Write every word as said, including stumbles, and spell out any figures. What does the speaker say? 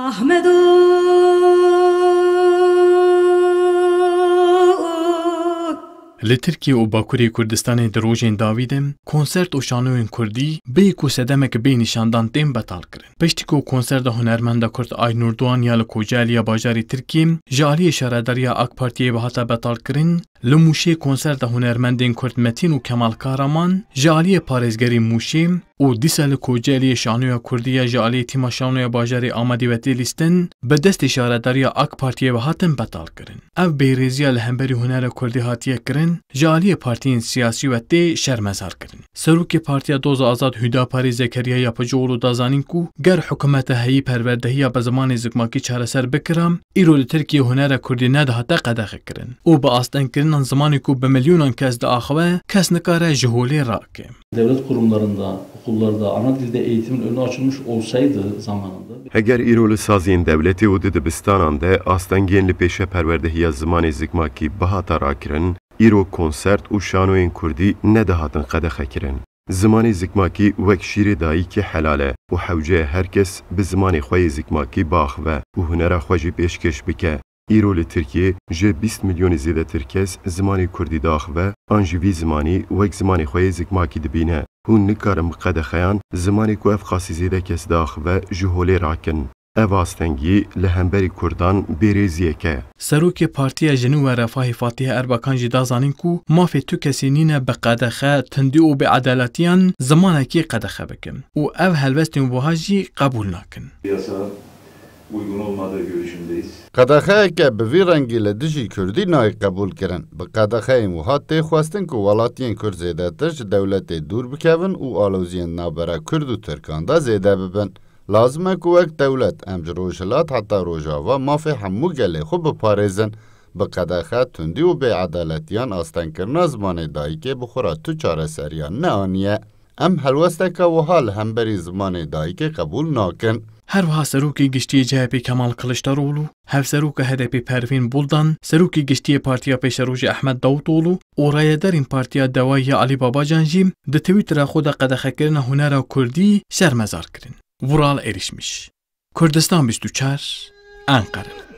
Ahmedo. Li Tirkiye û Bakurê Kurdistanê di rojên dawî de konsert û şanoyên kurdî bêyî ku sedemek bê nîşandan tên betal kirin. Piştî ku konserta hunermenda kurd Aynur Doğan ya li Kocaeliya bajarê Tirkiyê ji aliyê şaredariya AK Partiyê ve hate betal kirin, li Mûşê konserta hunermendên kurd Metîn û Kemal Kahraman ji aliyê parêzgerê Mûşê û dîsa li Kocaeliyê şanoya kurdî ya ji aliyê tîma şanoya bajarê Amedî ve tê lîstin, bi destê şaredariya AK Partiyê ve hatin betal kirin. Ev bêrêziya li hemberî hunera kurdî hatiye kirin, ji aliyê partiyên siyasî ve tê şermezar kirin. Serokê Partiya Doza Azad Hüdaparê Zekeriya Yapıcıoğlu da zanîn ku ger hikûmeta heyî perwerdehiya bi zimanê zikmakî çareser bikira, îro li Tirkiyê hunera kurdî nedihate qedexekirin û bi astengkirina zimanê ku bi milyonan kes diaxive, kes nikare ji holê rake. Devlet kurumlarında, okullarda ana dilde eğitimin önü açılmış olsaydı zamanında Heger îro li saziyên dewletê û di dibistanan de astengiyên li pêşe perwerdehiya zimanê zikmakî bihata rakirin, îro konsert û şanoyên kurdî nedihatin qedexekirin. Zimanê zikmakî wek şîrê dayikê helal e û hewce ye her kes bi zimanê xwe yê zikmakî biaxive û hunera xwe jî pêşkêş bike. Îro li Tirkiyê ji bîst milyonî zêdetir kes zimanê kurdî diaxive an jî vî zimanî wek zimanê xwe yê zikmakî dibîne. Hûn nikarin bi qedexeyan zimanê ku ev qasî zêde kes diaxive ji holê rakin. Ev astengî li hemberî kurdan bêrêziyek e. Serokê Partiya Jinû ve Refahê Fatihe Erbakan jî da zanîn ku mafê tu kesî nîne bi qedexe, tundî û bêedaletiyan zimanekî qedexe bikin û ev helwestên wiha jî qebûl nakin. Yasa uygun olmadığı görüşündeyiz. Qedexeyeke bi vî rengî li dijî kurdî nayê qebûl kirin. Bi qedexeyên wiha tê xwestin ku welatiyên kurd zêdetir ji dewletê dûr bikevin û aloziyên navbera kurd û tirkan de zêde bibin. Lazim e ku wek dewlet em ji rojhilat heta rojava mafê hemû gelê xwe biparêzin. Bi qedexe, tundî û bêedaletiyan astengkirina zimanê dayikê bi xwe re tu çareseriyan neaniye. Em helwesteke wiha li hemberî zimanê dayikê qebûl nakin. Her wiha Serokê Giştî yê C H P Kemal Kiliçdaroglu, Hevseroka H D P Pervîn Buldan, Serokê Giştî yê Partiya Pêşerojê Ehmed Davutoglu û rayedarên Partiya Dewayî ya Alî Babacan jî di Twitterê xwe de qedexekirina hunera kurdî şermezar kirin. Vural Erişmiş, Kurdistan bîst û çar, Enqere.